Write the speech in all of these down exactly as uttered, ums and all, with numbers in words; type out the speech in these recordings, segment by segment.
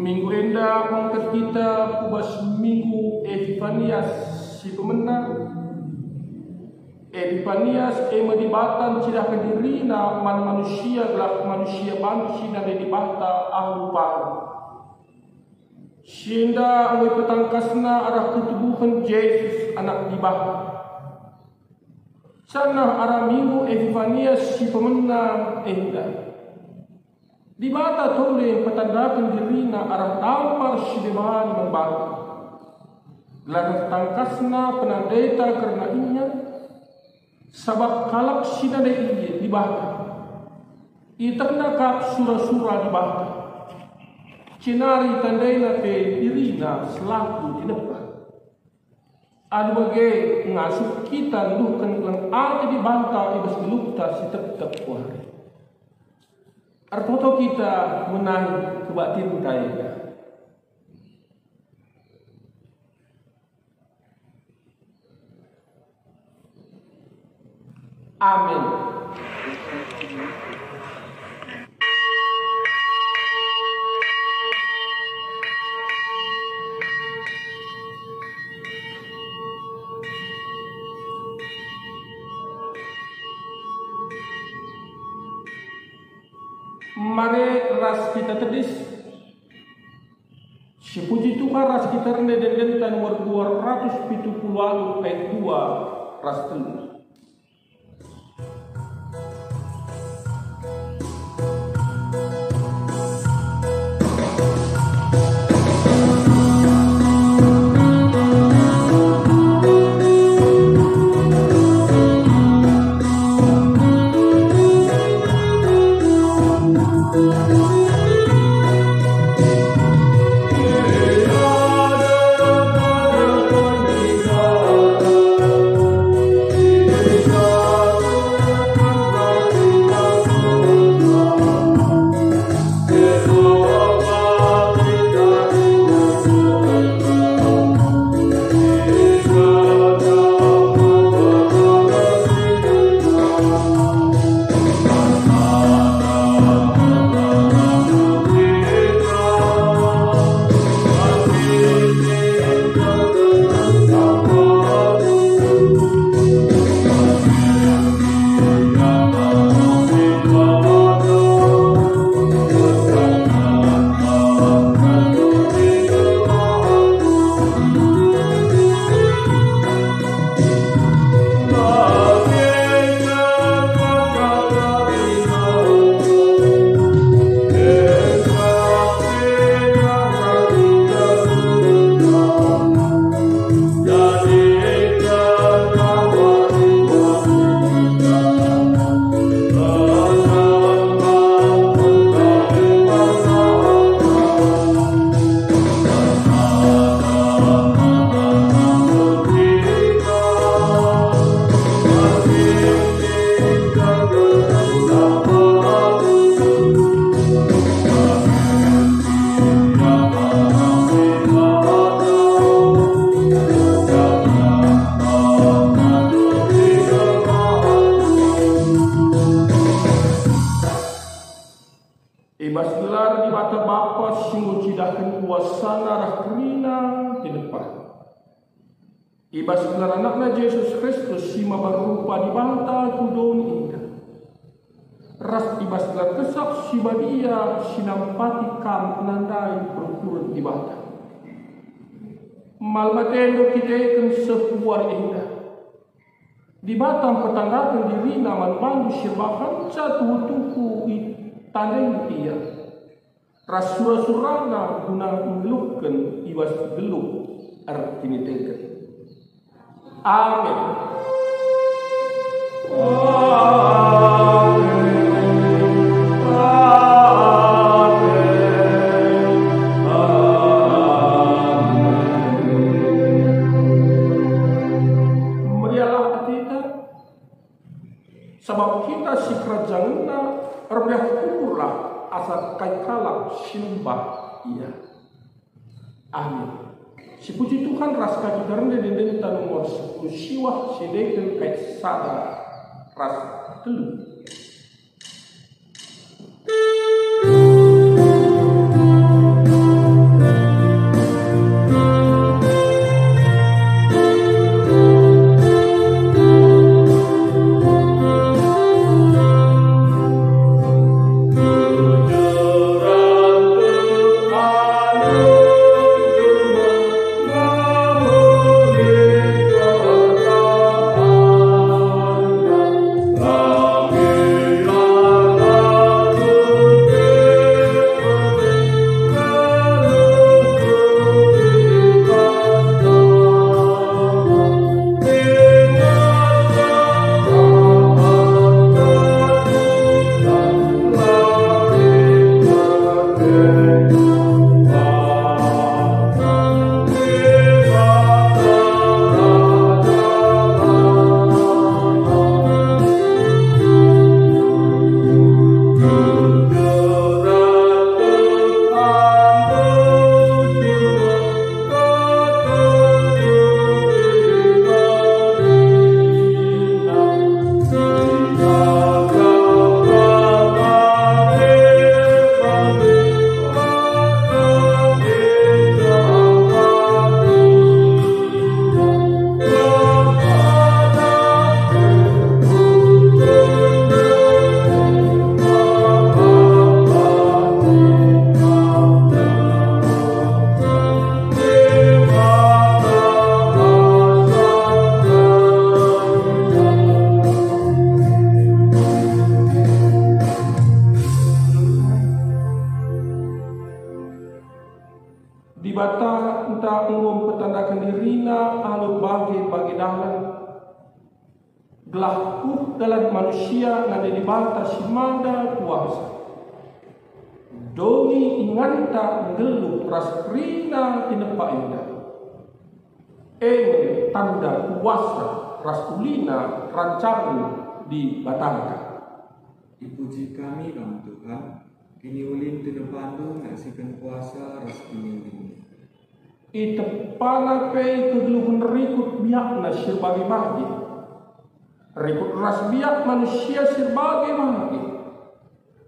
Minggu enda bengket kita ku bas Minggu Epifanias si pemena. Epifanias e me Dibata ncidahken diriNa man manusia gelah manusia banci nandai Dibata alu paru. Si enda enggo ipetangkasNa arah ketubuhen Jesus, Anak Dibata. Janah arah Minggu Epifanias si pemena enda, Dibata tole mpetandaken diriNa arah dampar si deban man banta. Gelah tangkasNa penandaita kerna Ia, sabap kalak si nandai Ia Dibata, ietehndu kap sura-sura Dibata, jenari tandaina pe diriNa selaku tinepa. Alu bage ngasup kita nuduhken keleng ate Dibata i bas geluhta si tep-tep wari. Ertoto kita menahi kebaktinta enda. Amin. Mari ras kita tedis. Sipuji Tuhan ras kita rende ende-endenta nomor dua ratus pitu puluh waluh ayat dua ras telu. I bas gelar Dibata Bapa si enggo cidahken kuasaNa reh kerina tinepa. I bas gelar AnakNa Jesus Kristus si maba rupa Dibata ku doni enda, ras i bas gelar Kesah Si Badia si nampati kam nandai perukuren Dibata. Malem atendu erkiteken seh wari enda. Dibata mpetandaken diriNa man bandu si erbahanca tuhu-tuhu itandaindu Ia, ras sura-suraNa guna nggeluhken i bas geluh erkiniteken. Amin. Amin. Amin. Amin. Meriahlah ateta, sabap kita sikerajangenNa ermeriah ukurlah asa kai kalak si nembah Ia. Amin. Sipuji Tuhan ras ka kita rende ende-endenta nomor sepuluh siwah si ndeken ayat sada ras telu. Dibata ntah enggo mpetandaken diriNa alu bage-bage dalan, gelah kuh dalan manusia nande Dibata si mada kuasa. Dongi inganta nggeluh ras kerina tinepa enda. E me tanda kuasa ras ulina rancangen Dibatanta. Ipuji kami Kam, Tuhan, kiniulin tinepaNdu ngaksiken kuasa ras kiniulinNdu. IteppaNa pe kegeluhen rikut biakna si erbage-bage, rikut ras biak manusia si erbage-bage,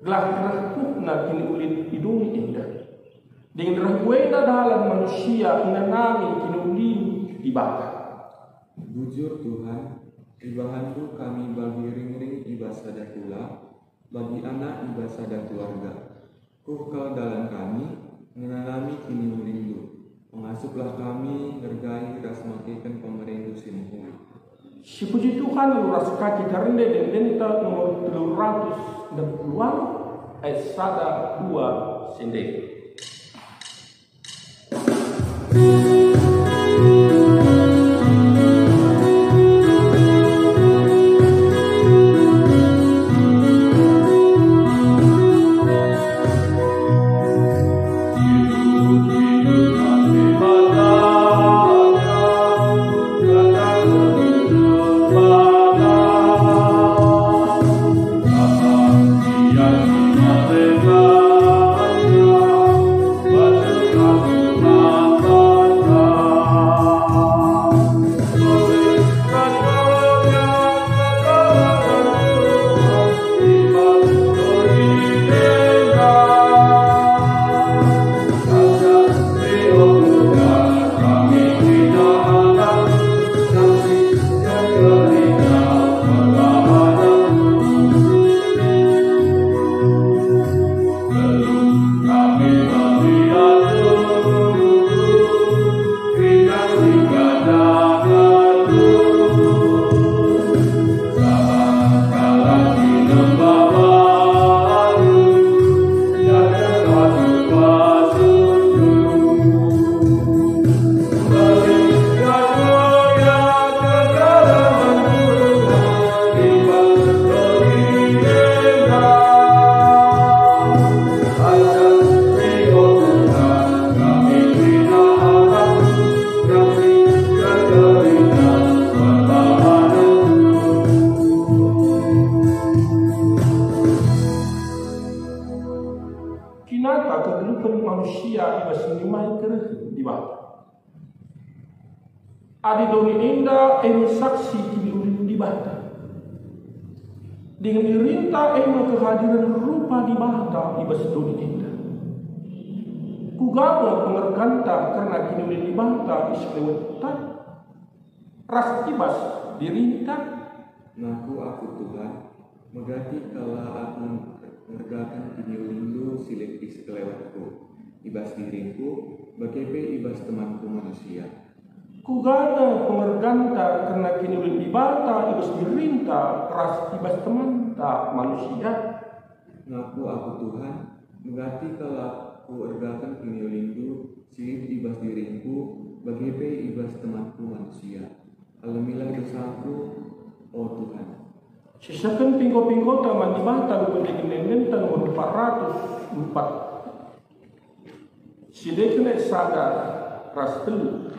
gelah reh kuhna kiniulin i doni enda, dingen reh buena dalan manusia ngenanami kiniulin Dibata. Bujur, Tuhan, ibahanNdu kami bagi ringring i bas sada kula, bagi anak i bas sada keluarga. Kuh kal dalan kami, ngenanami kiniulinNdu. Pengasuplah kami ngergai ras makeken pemereNdu si mehuli. Sipuji Tuhan, alu ras ka kita rende ende-endenta nomor telu ratus enam puluh waluh, ayat sada, dua, sende. Kinata kegeluhen manusia i bas nimai kerehen Dibata. Adi doni enda e me saksi kiniulin Dibata, dingen dirinta e me kehadiren rupa Dibata i bas doni enda. Kuga nge pengerganta kerna kiniulin Dibata i sekelewetta ras i bas dirinta? Ngaku aku, Tuhan, megati kal aku ngergaken kiniulinNdu si lit i sekelewetku, i bas diringku, bage pe i bas temanku manusia. Kuga nge pengerganta kerna kiniulin Dibata i bas dirinta ras i bas temanta manusia? Ngaku aku, Tuhan, megati kal aku ergaken kiniulinNdu si lit i bas diringku, bage pe i bas temanku manusia. Alemilah dosaku, o Tuhan. Sisehken pinggo-pinggota man Dibata, lebe ndai ende-endenta nomor empat ratus empat. Sendeken ayat sada ras telu.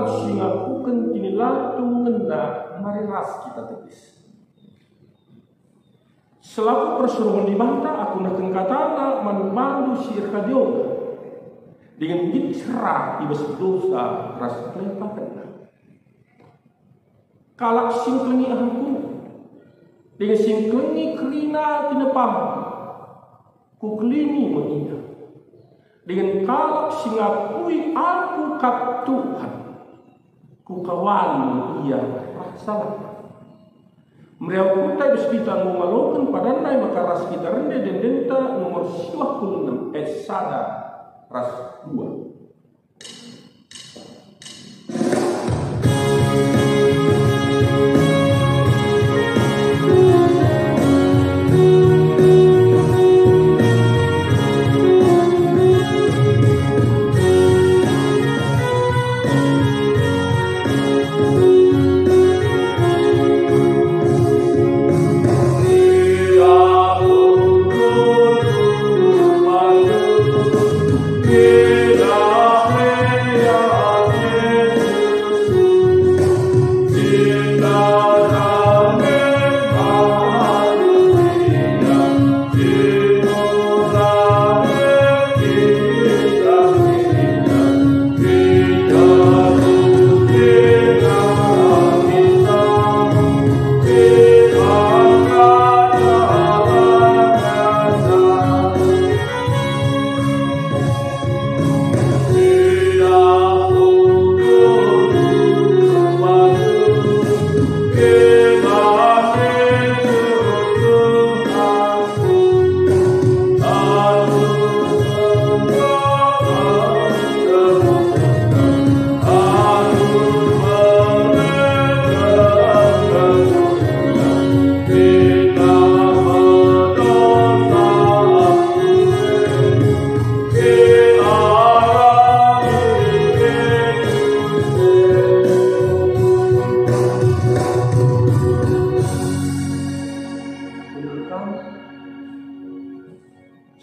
si ngakuken kinilatu ngena mari ras kita tedis. Selaku persuruhen Dibata, aku nehken katana man bandu si erkadiola, dingen nggit sera i bas dosa ras kelepakenna. Kalak si ngkelengi aku, dingen si ngkelengi kerina tinepahku, kukelengi me ia. Dingen kalak si ngakui aku kap Tuhan, kukawali me ia rasa lalap. Meriah ukurta i bas kita enggo ngaloken padanna, e maka ras kita rende ende-endenta nomor siwah puluh enem ayat sada ras dua.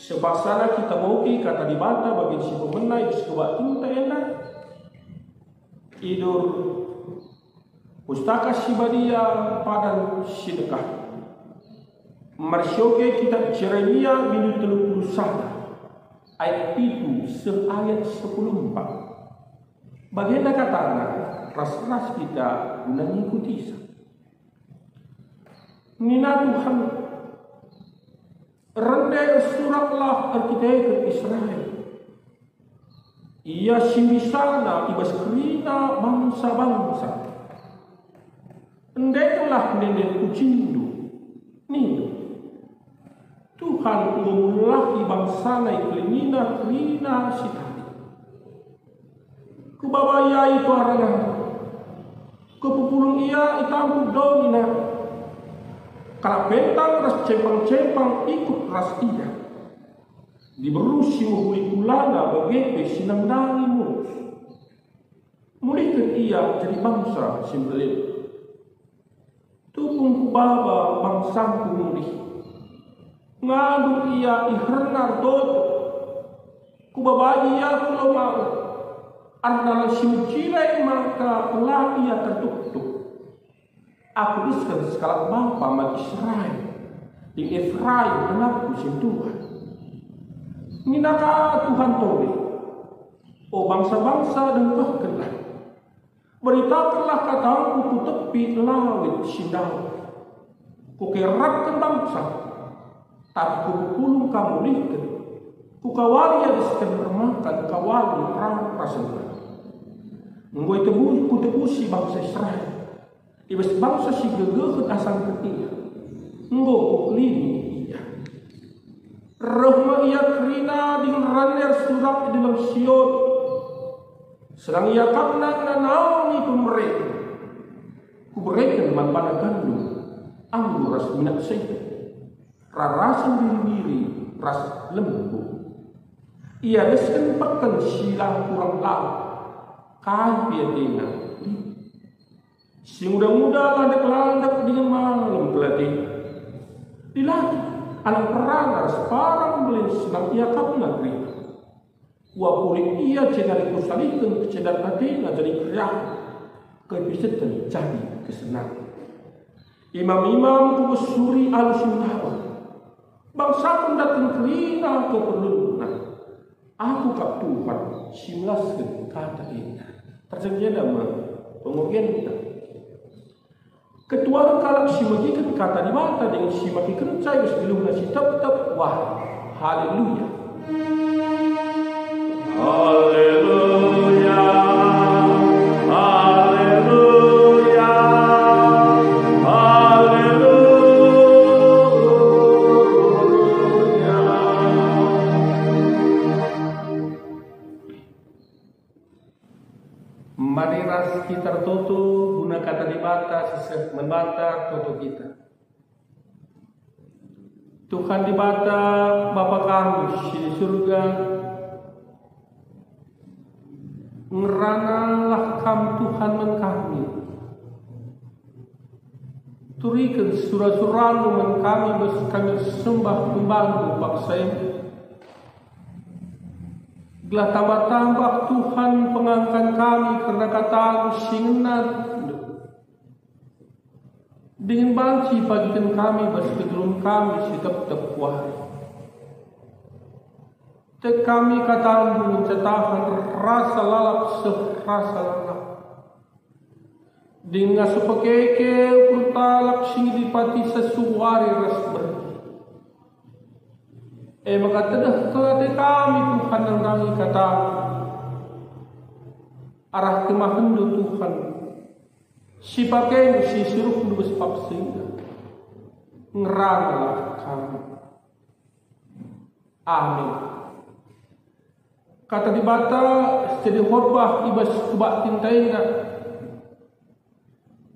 Sebaksana kita mugi Kata Dibata bagi si pemena i bas kebaktinta enda, idur Pustaka Si Badia, padan si dekah. Mari sioge Kitap Jeremia, bindu telu puluh sada, ayat pitu seh ayat sepuluh empat. Bagenda katana, ras-ras kita guna ngikutisa. Nina Tuhan, "Rende ersuraklah erkiteken Israel, ia si mbisana i bas kerina bangsa-bangsa. Endekenlah ende-enden pujinndu, nindu, 'Tuhan enggo mulahi bangsaNa, ikelengina kerina si tading. Kubaba ia i toaranNa, kupepulung ia i tampuk doni nari. Kalak pentang ras cempang-cempang ikut ras ia. Diberu si mehuli kulana bage pe si nandangi munuh. Mulihken ia jadi bangsa si mbelin. Tupung kubaba bangsangku mulih. Ngadu ia i herna ertoto. Kubabai ia ku lomau. Arah dalan si mejile maka la ia tertuktuk. Aku isken sekalak bapa man Israel, dingen Efraim anakku si ntuah.' Nina ka Tuhan tole, 'O bangsa-bangsa, dengkehkenlah! Beritakenlah katangku ku tepi lawit si ndauh. Kukerakken bangsa, tapi kupepulung ka mulihken. Kukawali ia desken ermakan kawali rang rasenna. Enggo itebu-, kutebusi bangsa Israel. I bas bangsa si gegehen asangken ia, enggo kukelini ia. Reh me ia kerina dingen rende ersurak i deleng Sion. Senang iakapna ngenanami pemeren. Kubereken man bana gandum, anggur ras minak zaitun, rarasen biri-biri ras lembu. Ia desken peken si la kurang lau, kai pe atena lit. Si nguda-nguda landek-landek dingen malem pelatih. Dilaki, anak perana ras parang mbelin senang iakapna kerina. Kuapuli ia, jenari kusalihken kecendaren ateNa jadi keriahen, kepiseten jadi kesenangen. Imam-imam kuesuri alu si mentawa, bangsaku ndatken kerina keperlunna. Aku kap Tuhan si melasken kata enda. Terjadi enda me pengogenta. Ketuahen kalak si megiken kata Dibata dingen si makikenca i bas geluhna si tep-tep wari. Haleluya. Haleluya. Haleluya. Haleluya. Mari ras kita ertoto guna kata Dibata si seh man banta ertoto kita. Tuhan Dibata, Bapa kami si di surga, ngeranalah Kam, Tuhan, man kami. Turiken sura-suraNdu man kami bas kami ersembah man bandu paksa e. Gelah tambah-tambah, Tuhan, pengangkan kami kerna kataNdu si ngena dingen banci ipagiken kami bas kegeluhen kami si tep-tep wari. Tek kami kataNdu ngenca tahan rasa lalap seh rasa lalap. Dingen ngasup pekeke ukur kalak si ngidipati sesuari ras bergi. E maka tedeh kal ate kami, Tuhan, nandangi kataNdu. Arah kemahenNdu, Tuhan, si pakeNdu si isuruhNdu bas paksa enda, ngeranalah kami. Amin. Kata Dibata si jadi khotbah i bas kebaktinta enda.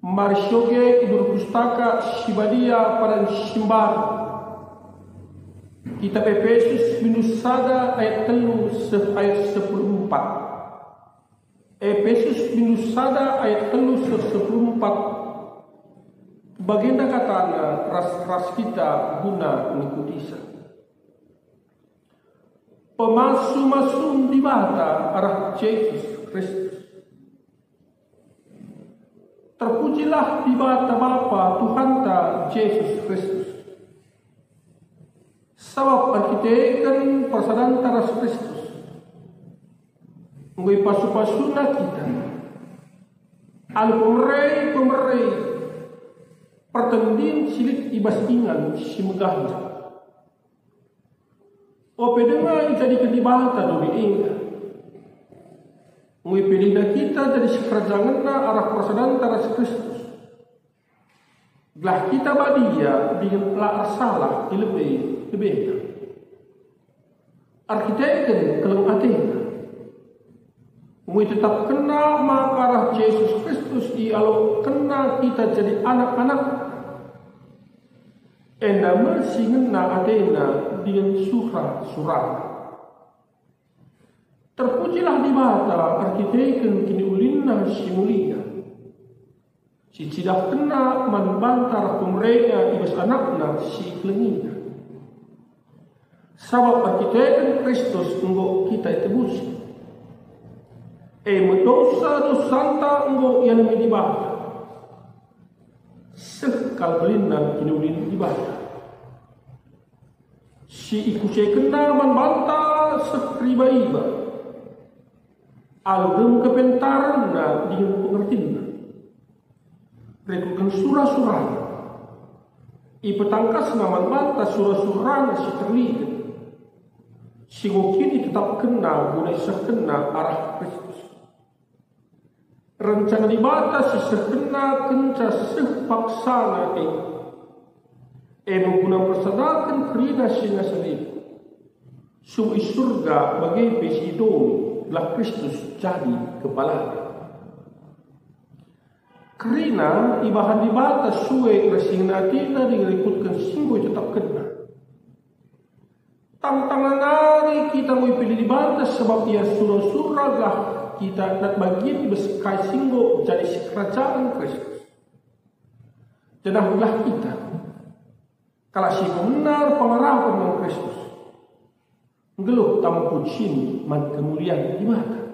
Mari sioge i bas Pustaka Si Badia padan si mbaru. Kitab Epesus bindu sada ayat telu seh ayat sepuluh empat. Epesus bindu sada ayat telu seh sepuluh empat. Bagenda katana ras-ras kita guna ngikutisa. Pemasu-masun Dibata arah Jesus Kristus. Terpujilah Dibata Bapa Tuhanta Jesus Kristus. Sabap erkiteken persadanta ras Kristus, enggo ipasu-pasuNa kita alu pemere-pemere pertendin si lit i bas ingan si megahna. Ope denga ijadiken Dibata doni enda, enggo ipilihNa kita jadi sikerajangenNa arah persadanta ras Kristus, gelah kita badia dingen la ersalah i lebe-lebeNa. Erkiteken keleng ateNa, enggo itetapkenNa maka arah Jesus Kristus ialokenNa kita jadi anak-anakNa. Enda me si ngena ateNa dingen sura-suraNa. Terpujilah Dibata erkiteken kiniulinNa si mulia, si icidahkenNa man banta arah pemereNa i bas AnakNa si ikelengiNa. Sabap erkiteken Kristus enggo kita itebusi. E me dosa-dosanta enggo ialemi Dibata. Seh kal belinna kiniulin Dibata, si ikusekenNa man banta seh riba-iba, alu dem kepentarenNa dingen pengertinNa. Rikutken sura-suraNa, ipetangkasNa man banta sura-suraNa si terliget, si enggo kin itetapkenNa guna isehkenNa arah Kristus. Rencana Dibata si isehkenNa kenca seh paksana e, e me guna mpersadaken kerina si ngasa lit, subuk i Surga bage pe si i doni, gelah Kristus jadi kepalana. Kerina ibahan Dibata sue ras si ngena ateNa dingen rikutken si enggo itetapkenNa. Tangtangna nari kita enggo ipilih Dibata sabap Ia sura-sura gelah kita dat bagian i bas kai si enggo jadi sikerajangen Kristus. Janah gelah kita, kalak si pemena erpengarapen man Kristus, Nggeluh tama pujiNdu man kemulian Dibata.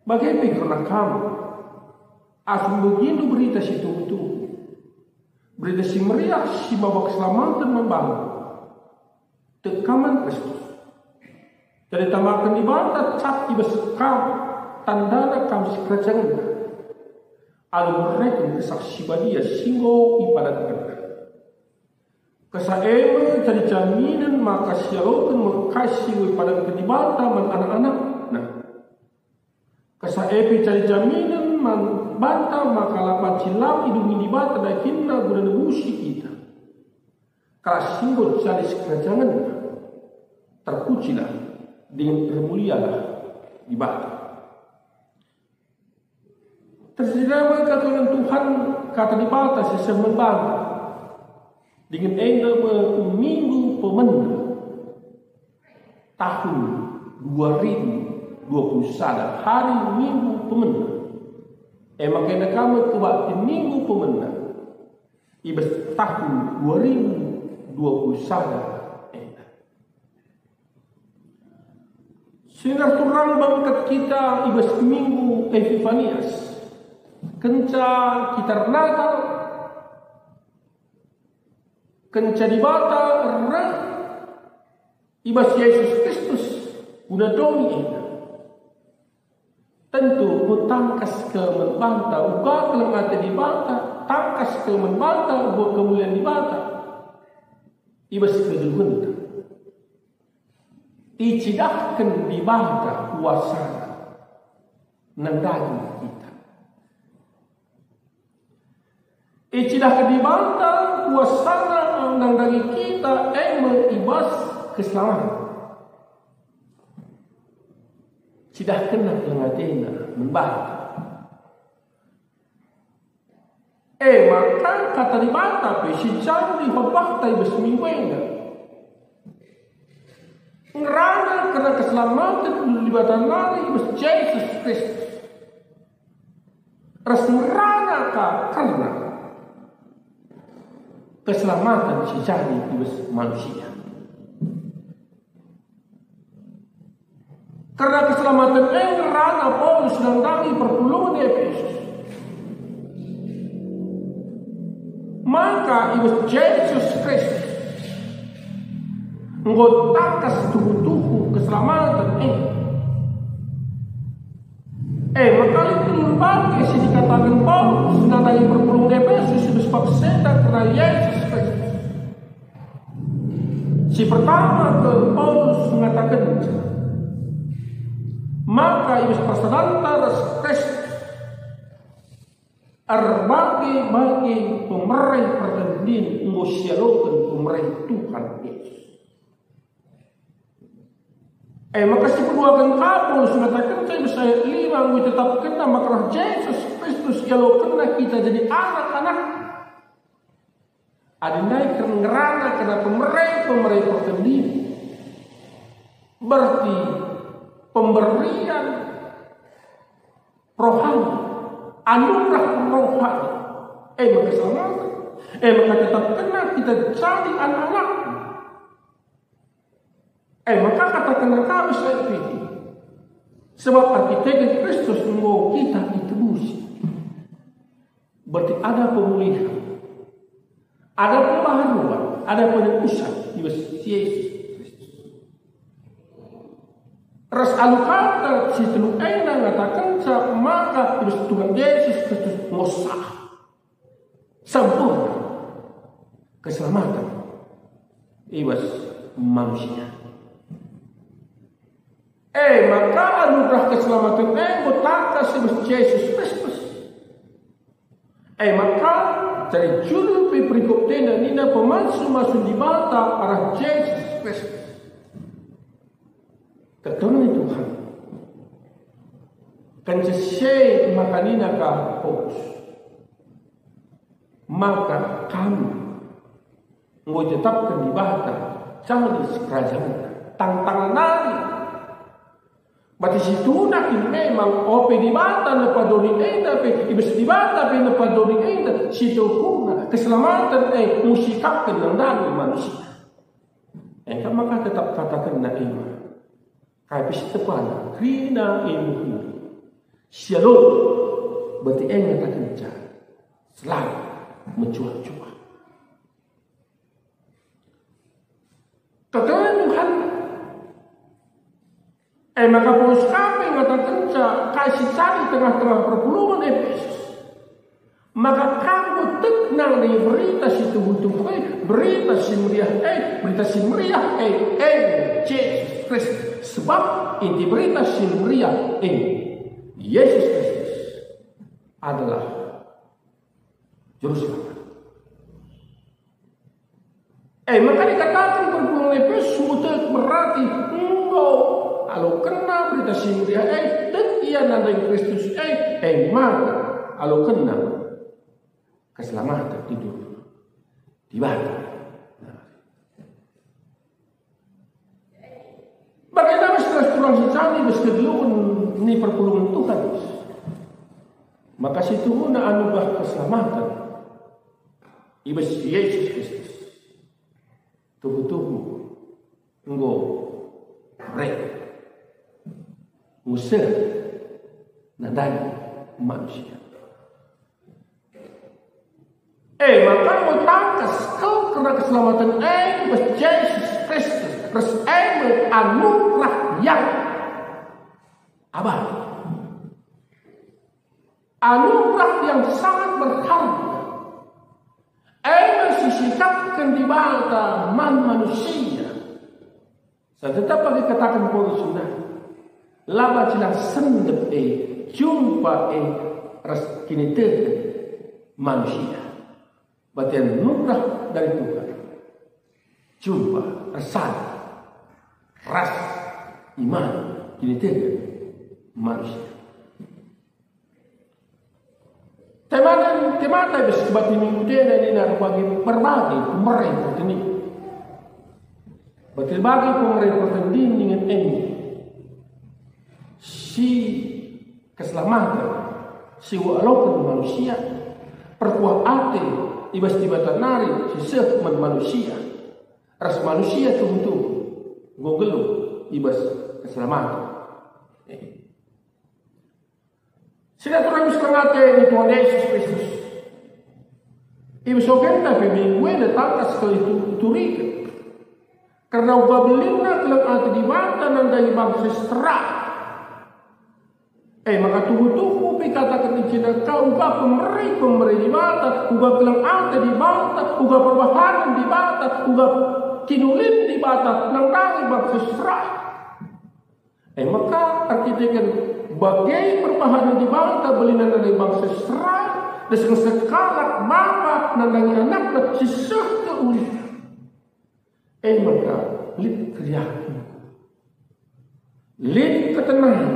Bage pe kerna kam, asum begindu berita si tuhu-tuhu, Berita Si Meriah si maba keselamaten man bandu, tek kam man Kristus. Jadi tamaken Dibata cap i bas kam, tandana kam sikerajangenNa, alu mereken Kesah Si Badia si enggo ipadankenNa. Kesah e me jadi jaminen maka sialoken me kai si enggo ipadanken Dibata man anak-anakNa. Kesah e pe jadi jaminen man banta maka la banci lam idungi Dibata dahinNa guna nebusi kita. Kalak si enggo jadi sikerajangenNa, terpujilah dingen ermulialah Dibata. Terjadi me kata Tuhan, kata Dibata si seh man banta. Dingen enda me Minggu Pemena tahun dua ribu dua puluh sada, hari Minggu Pemena. E maka enda ka me kebaktin Minggu Pemena i bas tahun dua ribu dua puluh sada enda. Sehingga turang bengket kita i bas Minggu Epifanias, kenca kita ernatal, kenca Dibata reh i bas Jesus Kristus guna doni enda. Tentu tangkas kal man banta uga keleng ate Dibata, tangkas kal man banta uga kemulian Dibata i bas kegeluhenta. Icidahken Dibata kuasaNa nandangi kita. Icidahken Dibata kuasaNa nandangi kita, e me i bas keselamaten. CidahkenNa keleng ateNa man banta. E maka kata Dibata pe si jadi khotbahta i bas minggu enda. Ngerana kerna keselamaten Dibata nari i bas Jesus Kristus. Ras ngerana ka kerna keselamaten si jadi i bas manusia. Kerna keselamaten e ngerana Paulus nandangi perpulungen di Epesus. Maka i bas Jesus Kristus enggo tangkas tuhu-tuhu keselamaten e. E maka lit telu bage si ikataken Paulus nandangi perpulungen di Epesus i bas bab enda kerna Jesus Kristus. Si pertama kel Paulus mengataken, maka i bas persadanta ras Kristus erbage-bage pemere pertendin enggo sialoken pemere Tuhan Yesus. E maka si peduaken ka Paulus mengataken i bas ayat lima enggo itetapkenna maka Jesus Kristus ialokenna kita jadi anak-anak. Adi ndai ken ngerana kerna pemere-pemere pertendin, berarti pemberian rohani, anugerah rohani, e maka selamat, e maka tetapkenna kita jadi anak-anak. E maka katakenna ka bas ayat pitu, sebab erkiteken Kristus enggo kita itebusi. Berarti ada pemulihan, ada pembaharuan, ada penebusan i bas Yesus Kristus. Ras alu kata si telu enda ngatakenca maka i bas Tuhan Yesus Kristus enggo sah, sempurna keselamaten i bas manusia. E maka anugerah keselamaten e enggo tangkas i bas Jesus Kristus. E maka, jadi judul pe perikop enda nina pemasu-masu Dibata arah Jesus Kristus. Ketonen Tuhan. Kenca si e maka nina ka Paulus, maka kami enggo itetapken Dibata jadi sikerajangenNa. Tangtangen nari. Berarti situhuna kin memang ope Dibata nepa doni enda pe, i bas Dibata pe nepa doni enda, situhuna keselamaten e enggo sikapken nandangi manusia. Engka maka tetap katakenna e ma, kai pe si tepana, kerina e mehuli. Si alo, berarti e ngatakenca selalu mejuah-juah. Kekelengen Tuhan. E maka Paulus ka pe ngatakenca kai si jadi tengah-tengah perpulungen Epesus. Maka kam tek nang berita si tuhu-tuhu e, berita si meriah e, berita si meriah e, e Jesus Kristus. Sebab inti berita si meriah e, Yesus Kristus adalah Juru Selamat. E maka dikataken perpulungen Epesus, sungguh tek berarti enggo alokenna berita si meriah e, tek ia nandangi Kristus e, e maka alokenna keselamaten tidur Dibata. Bage nari si ras turang si jadi bas kegeluhen ni perpulungen Tuhan. Maka situhuna anugerah keselamaten i bas Yesus Kristus. Tuhu-tuhu enggo reh, enggo seh nandangi manusia. E maka enggo tangkas kal kerna keselamaten e i bas Jesus Kristus, ras e me anugerah yang abadi. Anugerah yang sangat berharga. E me si sikapken Dibata man manusia. Sa tetap bagi kataken Paulus nari, la banci lang sendep e, jumpa e ras kiniteken manusia. Berarti anugerah dari Tuhan jumpa ersalah ras iman kiniteken manusia. Temana, temata bas sebat ni minggu enda nina erbagi, erbagi pemere pertendin. Berarti erbagi pemere pertendin dingen enda si keselamaten si ialoken manusia, perkuah ate i bas Dibata nari si seh man manusia, ras manusia tuhu-tuhu enggo nggeluh i bas keselamaten. Eh. Silaturahmi si keleng ate ni Tuhan Yesus Kristus. I bas ogenta pe minggu enda tangkas kal itu-, ituriken. Kerna uga belinna keleng ate Dibata nandangi bangsa Israel. E maka tuhu-tuhu pe kataken i jenda ka uga pemere-pemere Dibata, uga keleng ate Dibata, uga perbahanen Dibata, uga kinulin Dibata nandangi bangsa Israel. E maka erkiteken bage perbahanen Dibata belinna nandangi bangsa Israel, ras sekalak bapa nandangi anakna si seh kel ulihna. E maka lit keriahen, lit ketenangen,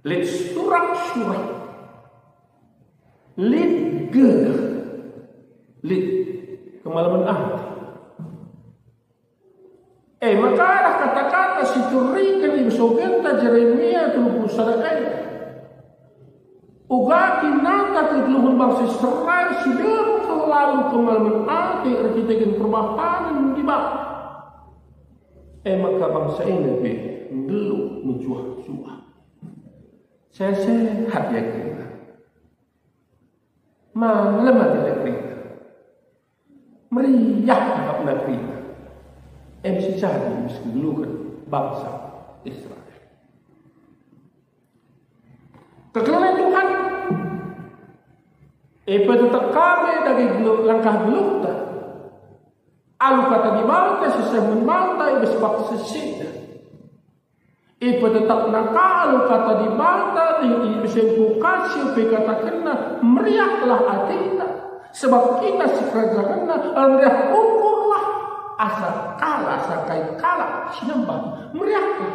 lit surak-surak, lit gegeh, lit kemalemen ate. E maka arah kata-kata si ituriken i bas ogenta Jeremia telu puluh sada e. Uga kinata kegeluhen bangsa Israel si dem kal lalu kemalemen ate erkiteken perbahanen Dibata. E maka bangsa enda pe nggeluh mejuah-juah. Sehat-sehat ia kerina. Malem ate ia kerina. Meriah akapna kerina. Em si jadi si kegeluhen bangsa Israel. Kekelengen Tuhan, ipetetap ka me dage gelu-, langkah geluhta. Alu kata Dibata si seh man banta i bas bangsa enda. Ipetetapna ka alu kata Dibata, dingen i bas empu ka si pe ikatakenna, meriahlah ateta, sebab kita sikerajangenna, meriah ukurlah, asa kalak, asa kai kalak si nembah, meriahlah.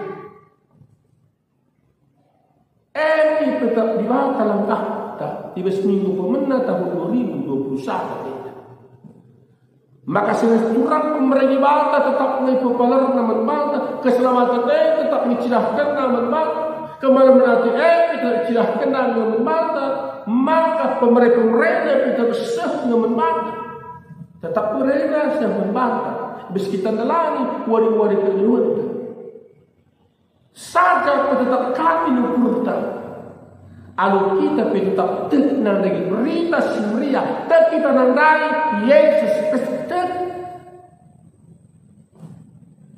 Em ipetetap Dibata langkahta i bas minggu pemena tahun dua ribu dua puluh sada enda. Maka si ras turang pemere Dibata tetap nge ipepalerna man banta, keselamaten e tetap nge icidahkenna man banta, kemalemen ate e tetap icidahkenna nge man banta, maka pemere-pemerena tetap seh nge man banta. Tetap berena seh man banta, bas kita ndalangi wari-wari kegeluhenta. Saja pe tetap kami nukurta. Alu kita pe tetap tek nandangi Berita Si Meriah, tek kita nandangi Yesus Kristus tek.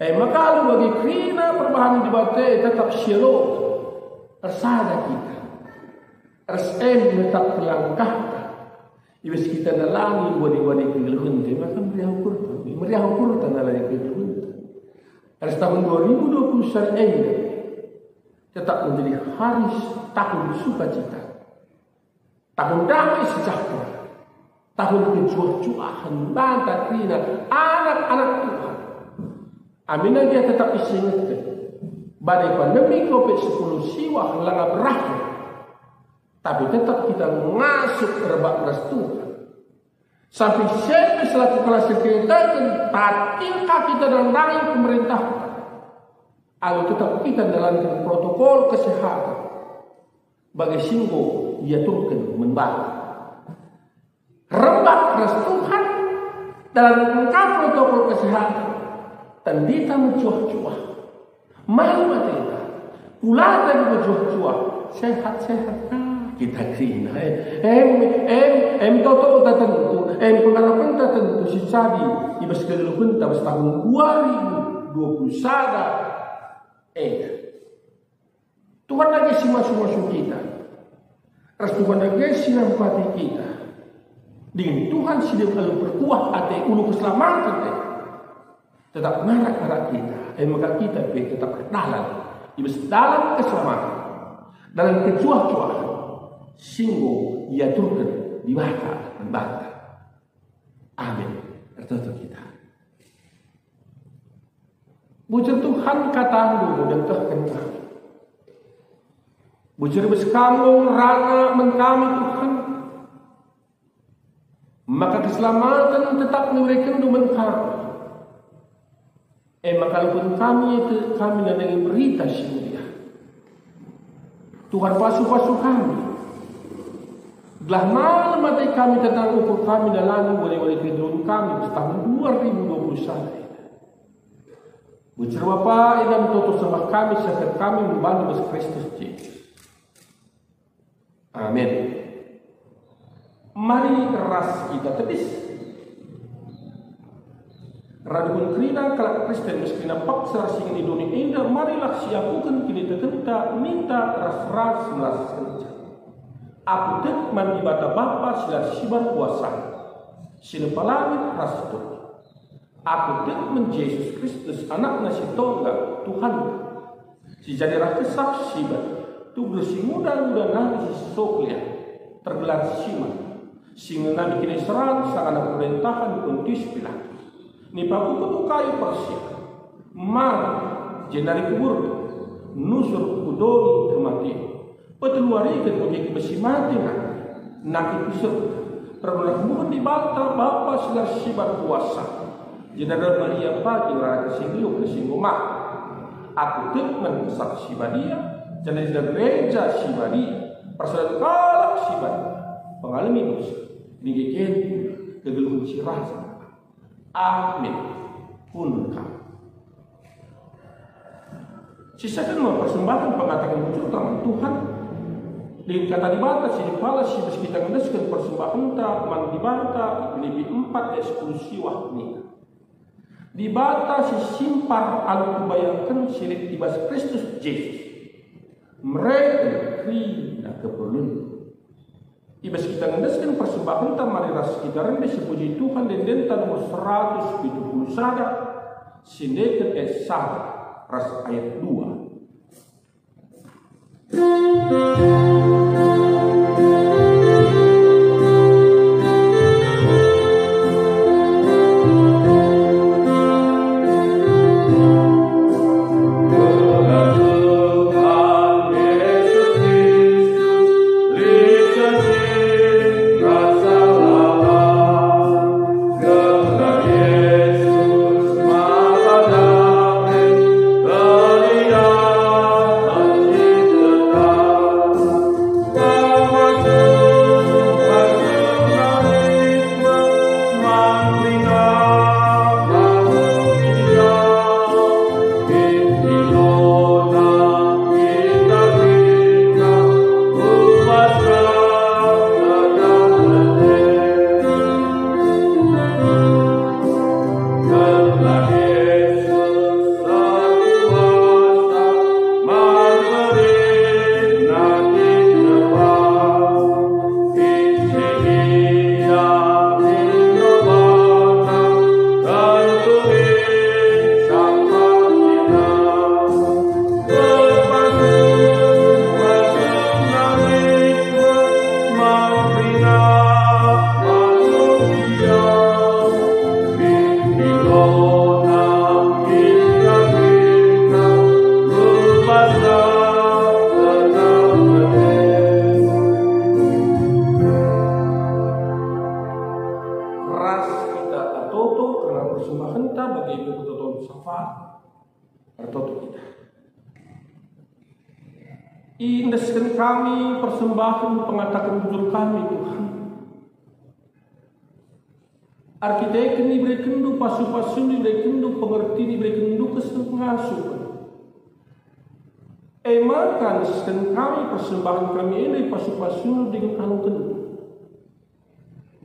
E maka alu bagi kerina perbahanen Dibata e tetap sialo ersada kita. Ers em tetap langkahta. Ibas kita ndalangi wari-wari kegeluhenta, maka meriah ukurta, meriah ukurta ndalangi kegeluhenta. Ers tahun dua ribu dua puluh sada enda tetap menjadi hari tahun sukacita, tahun damai sejahtera, tahun kejuah-juahen banta kerina anak-anak Tuhan. Amin, ia tetap isingetken, bade pandemi covid sepuluh siwah langa berakhir. Tapi tetap kita ngasup rebak ras Tuhan. Sampai sebe selaku kalak si erkiteken, tatingka kita nandangi pemerintah. Alu tetap kita ndalanken protokol kesehatan bagi si enggo iaturken man banta. Rebak ras Tuhan, dalanken ka protokol kesehatan, tendita mejuah-juah. Malu ateta, kulata mejuah-juah, sehat-sehat ka kita kerina. Eh, em, em, em totota tentu, em pengarapenta tentu si jadi ibas kegeluhenta bas tahun dua ribu dua puluh sada. Eh, Tuhan dage si masu-masu kita, ras Tuhan dage si nampati kita. Dingen Tuhan si dem alu perkuah ate ulu keselamaten e tetap ngarak-ngarak kita, e maka kita pe tetap erdalan ibas dalan keselamaten, dalan kejuah-juahen si enggo iaturken Dibata man banta. Amin. Ertoto kita. Bujur Tuhan, kataNdu enggo ietehken kami. Bujur bas Kam enggo ngerana man kami, Tuhan. Maka keselamaten tetap iberekenNdu man kami. E maka alu kami tek kami nandangi Berita Si Meriah. Tuhan, pasu-pasu kami, gelah malem ate kami tentang ukur kami ndalangi wari-wari kegeluhen kami bas tahun dua ribu dua puluh sada. Bujur Bapa, enda me toto sembah kami, seh kami man bandu bas Kristus Jesus. Amin. Mari ras kita tedis. Raduhun kerina kalak Kristen, bas kerina paksa ras ingan i doni enda, marilah siakuken kinitekenta ninta ras-ras melaskenca. Aku tek man Dibata Bapa si la ersibar kuasa, si nepa langit ras doni. Aku tek man Jesus Kristus, AnakNa si Tonggal, Tuhanta, si jadi rah Kesah Si Badia, tubuh si nguda-nguda nari si soklian, tergelar si man, si ngenani kiniseran sangana pemerintahen Pontius Pilatus, nipakuken ku kayu persilang, mate, jenari kuburken, nusur ku doni kematen. Peteluariken bage ku bas si mate nari, nangkih ku surga, ermuhun Dibata Bapa si la ersibar kuasa, jenari Maria pagi ngerana si nggeluh si enggo mate. Aku tek man Kesah Si Badia, janah i gereja si badia, persadan kalak si badia, pengalemi dosa, nige kenti kegeluhen si rasa. Amin. Pun kam. Sisaken me persembahen pengataken bujurta man Tuhan. Dingen Kata Dibata si dipala si bas kita ngendesken persembahenta man Dibata i Pilipi empat ayat sepuluh siwah nina, Dibata si simpar alu kubayangken si lit i bas Kristus Jesus, mereken kerina keperlun. I bas kita ngendesken persembahenta mari ras kita rende si puji Tuhan, ende-endenta nomor seratus pitu puluh sada, si endeken ayat sada ras ayat dua. Pak, ertoto kita. Iendesken kami persembahen pengataken bujur kami, Tuhan. Erkiteken iberekenndu pasu-pasundu, iberekenndu pengertin, iberekenndu kesengasupen. E maka endesken kami persembahen kami enda i pasu-pasundu dingen alongkenndu,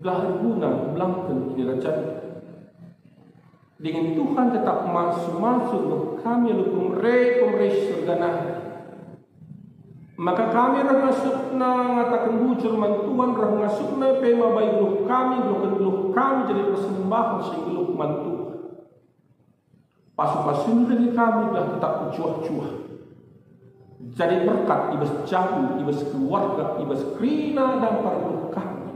gelah erguna belangken kinirajanNdu. Dingen Tuhan tetap masu-masu geluh kami alu pemere-pemere si Surga nari. Maka kami reh ngasupna ngataken bujur man Tuhan, reh ngasupna pe mabai geluh kami, geluhken geluh kami jadi persembahen si nggeluh man Tuhan. Pasu-pasundu dage kami gelah tetap mejuah-juah. Jadi berkat i bas jabu, i bas keluarga, i bas kerina dampar geluh kami.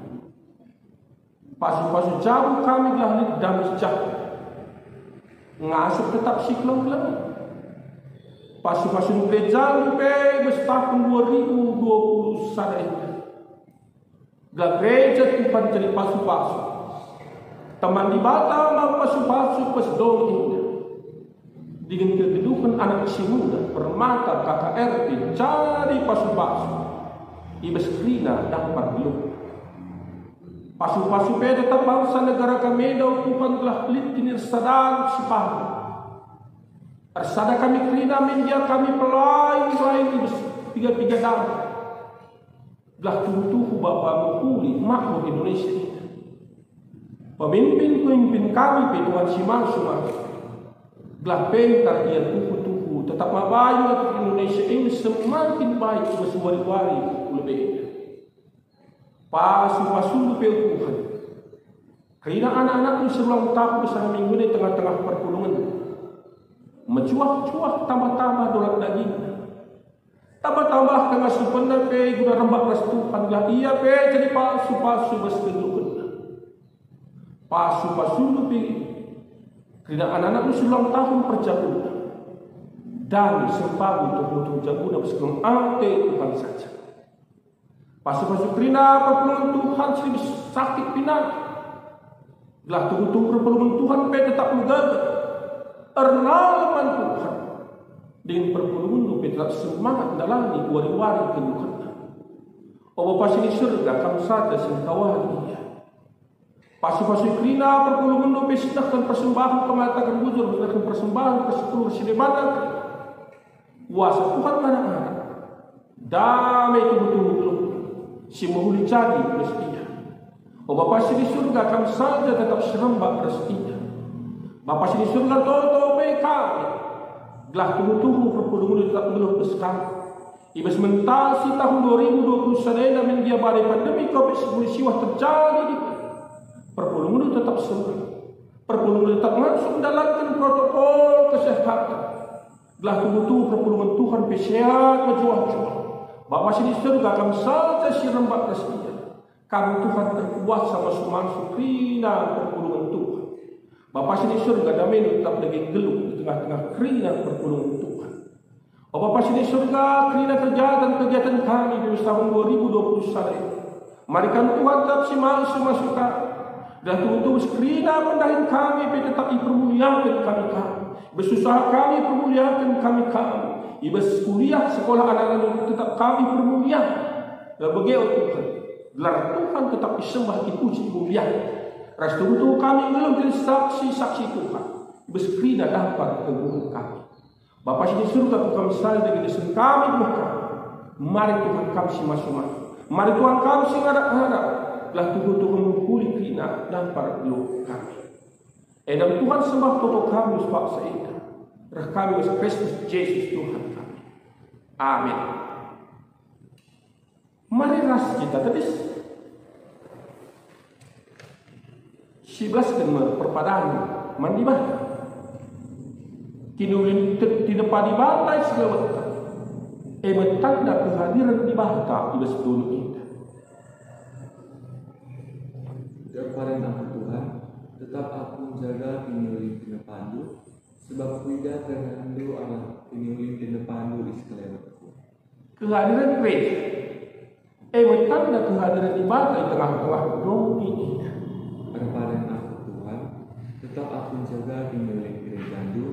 Pasu-pasu jabu kami gelah lit dame sejahtera. Ngasup tetap si keleng-keleng. Pasu-pasu gereja pe i bas tahun dua ribu dua puluh sada enda. Gelah gereja Tuhan jadi pasu-pasu. Teman Dibata maba pasu-pasu bas doni enda. Dingen kegeluhen anak si muda, Permata, K K R P, jadi pasu-pasu i bas kerina dampar geluh. Pasu-pasu pe tetap bangsa negara kami enda, o Tuhan, gelah lit kinirsadan si padan. Ersada kami kerina, min gia kami pelain-pelain i bas piga-piga dampar. Gelah tuhu-tuhu baba mehuli makmur Indonesia enda. Pemimpin-pemimpin kami pe Tuhan si masu-masu. Gelah pentar ia tuhu-tuhu tetap mabai makmur Indonesia enda semakin baik i bas wari-wari ku lebe enda. Pasu-pasundu pe, o Tuhan. Kerina anak-anakNdu si ulang tahun sanga minggu enda i tengah-tengah perpulungen. Mejuah-juah tambah-tambah dolat dagingna. Tambah-tambah kengasupenna pe guna rembak ras Tuhan, gelah ia pe jadi pasu-pasu bas kegeluhenna. Pasu-pasundu pe kerina anak-anakNdu si ulang tahun perjabunna. Dame sempabu tuhu-tuhu jabuna bas keleng ate Tuhan saja. Pasu-pasu kerina perpulungen Tuhan si sakit pinakit. Gelah tuhu-tuhu perpulungen Tuhan pe tetap megaga. Ernalem man Tuhan. Dingen perpulungenndu pe tetap semangat ndalani wari-wari kegeluhenna. O Bapa si di Surga, Kam saja si engkawali ia. Pasu-pasu kerina perpulungenndu pe si nehken persembahen pengataken bujur, si nehken persembahen persepuluh si deban. Kuasa Tuhan ngarak-ngarak. Dame tuhu-tuhu geluh si mehuli jadi ras ia. O Bapa si di Surga, Kam saja tetap si rembak ras ia. Bapa si di Surga, toto pe kami. Gelah tuhu-tuhu perpulungenndu tetap nggeluh ras kami. I bas mentasi tahun dua ribu dua puluh sada enda, min gia badai pandemi covid sepuluh siwah terjadi di perpulungenndu tetap semangat. Perpulungenndu tetap ngasup ndalanken protokol kesehatan. Gelah tuhu-tuhu perpulungen Tuhan pe sehat mejuah-juah. Bapa si di Surga, Kam saja si rembak ras ia. Kam Tuhan terkuasa masu-masu kerina perpulungen Tuhan. Bapa si di Surga, damendu tetap dage nggeluh i tengah-tengah kerina perpulungen Tuhan. O Bapa si di Surga, kerina kegiatan-kegiatan kami di tahun dua ribu dua puluh sada ini. Mari Kam Tuhan tetap si masu-masu kami. Gelah tuhu-tuhu bas kerina pendahin kami pe tetap ipermuliaken kami Kam. I bas usaha kami ipermuliaken kami Kam. I bas kuliah sekolah anak-anak tetap kami permuliaken. Gelah bage, o Tuhan, gelar Tuhan tetap isembah, ipuji, imuliaken. Ras tuhu-tuhu kami nggeluh jadi saksi-saksi Tuhan. I bas kerina dampar kegeluhen kami. Bapa si di Surga, Kam saja dage iendesken kami geluh kami. Mari Tuhan Kam si masu-masu. Mari Tuhan Kam si ngarak-ngarak. Gelah tuhu-tuhu mehuli kerina dampar geluh kami. Enda Tuhan sembah toto kami ras paksa enda. Reh kami ras Kristus Jesus Tuhan kami. Amin. Mari ras kita tedis. Sibelasken me perpadan man Dibata. Kiniulin te-, tinepa Dibata i si lawetta. E me tanda kehadiren Dibata i bas doni enda. Erpadan aku Tuhan, tetap aku njaga kiniulin tinepaNdu, sebab kuidah kerendahenNdu arah kiniulin tinepaNdu i sekelewetku. Kehadiren gereja. E me tanda kehadiren Dibata i tengah-tengah doni enda. Erpadan aku Tuhan, tetap aku njaga kiniulin gerejaNdu,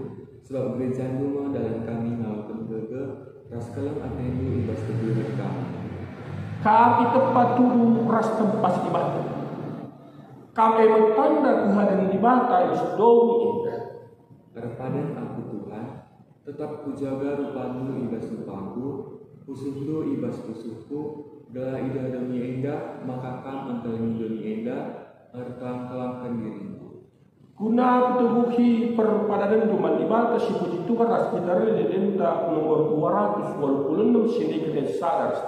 Sebab gerejandu me dalan kami ngaloken gegeh, ras keleng atendu i bas kegeluhen kami. Kam itepa tudu ras tempas Dibata. Kam e me tanda kehadirn Dibata i bas doni enda. Erpadan aku, Tuhan, tetap kujaga rupandu i bas rupangku, pusuhndu i bas pusuhku, gelah idah doni enda, maka kam engkelengi doni enda, erkelang-kelangken diringku. Guna kuteguhi perpadanenndu man Dibata si puji Tuhan ras gitar enda nomor dua ratus waluh puluh enem si ndai kerina sada ras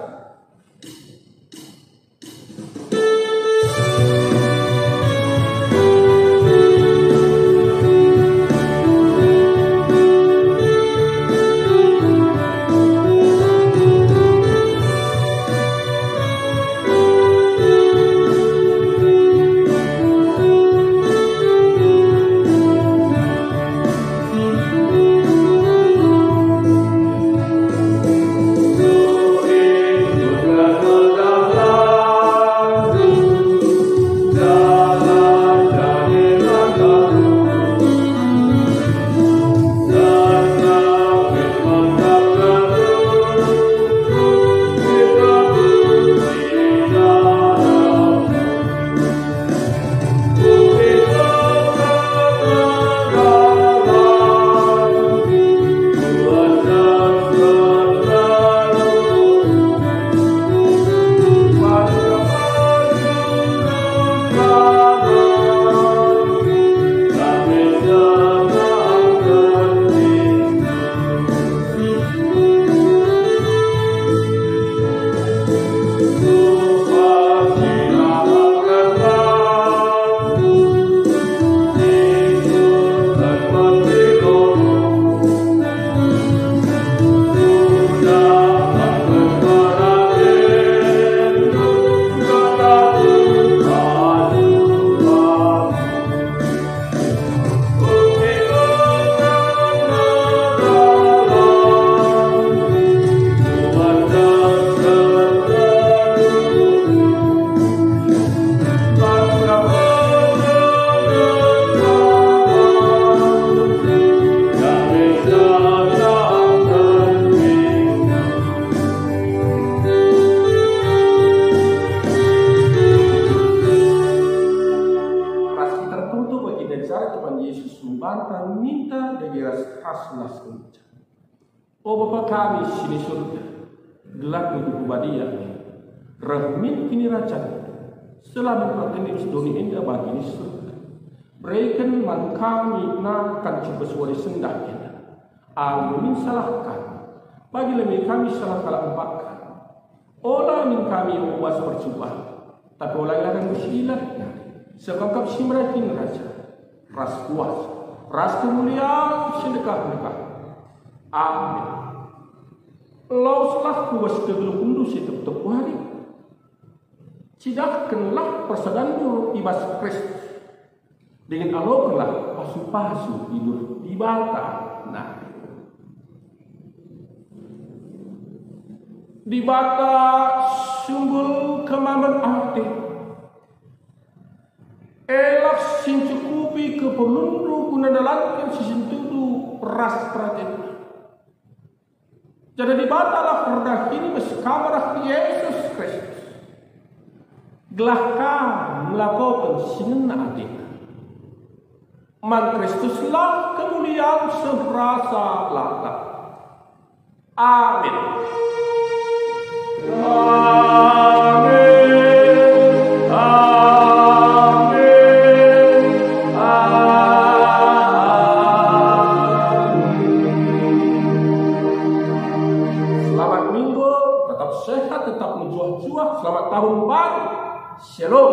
Ras kita tertutup bagi acara Tuhan Yesus membanta minta dage ras khas nas ngenca. O Bapa kami si ni surga, gelarNdu ipebadia, reh min kinirajanNdu, seh la min peratenNdu i bas doni enda bagi ni surga. Bereken man kami nakan cukup wari sendah enda. Alu min salah kami, bagi la min kami salah kalak empak kami. Ola min kami uas percuban, tapi ola ilah kami si ilah nari, sebab Kam si meraih kinirajan, ras kuasa, ras kemulian si ndekah-ndekah. Amin. Laweslah ku bas kegeluhenndu si tep-tep wari. Cidahkenlah persadanndu i bas Kristus. Dingen alokenlah pasu-pasu idur Dibata nari. Dibata sungguh kemamen ate, elah si ncukupi keperlunndu guna ndalanken si sentudu ras peratenNa. Janah Dibatalah erdahin bas kam arah Yesus Kristus, gelah kam ngelakoken si ngena ateNa. Man Kristuslah kemulian seh rasa lalap. Amin. Amin. Amin. Amin. Selamat Minggu, tetap sehat, tetap mejuah-juah. Selamat Tahun Baru. Shalom.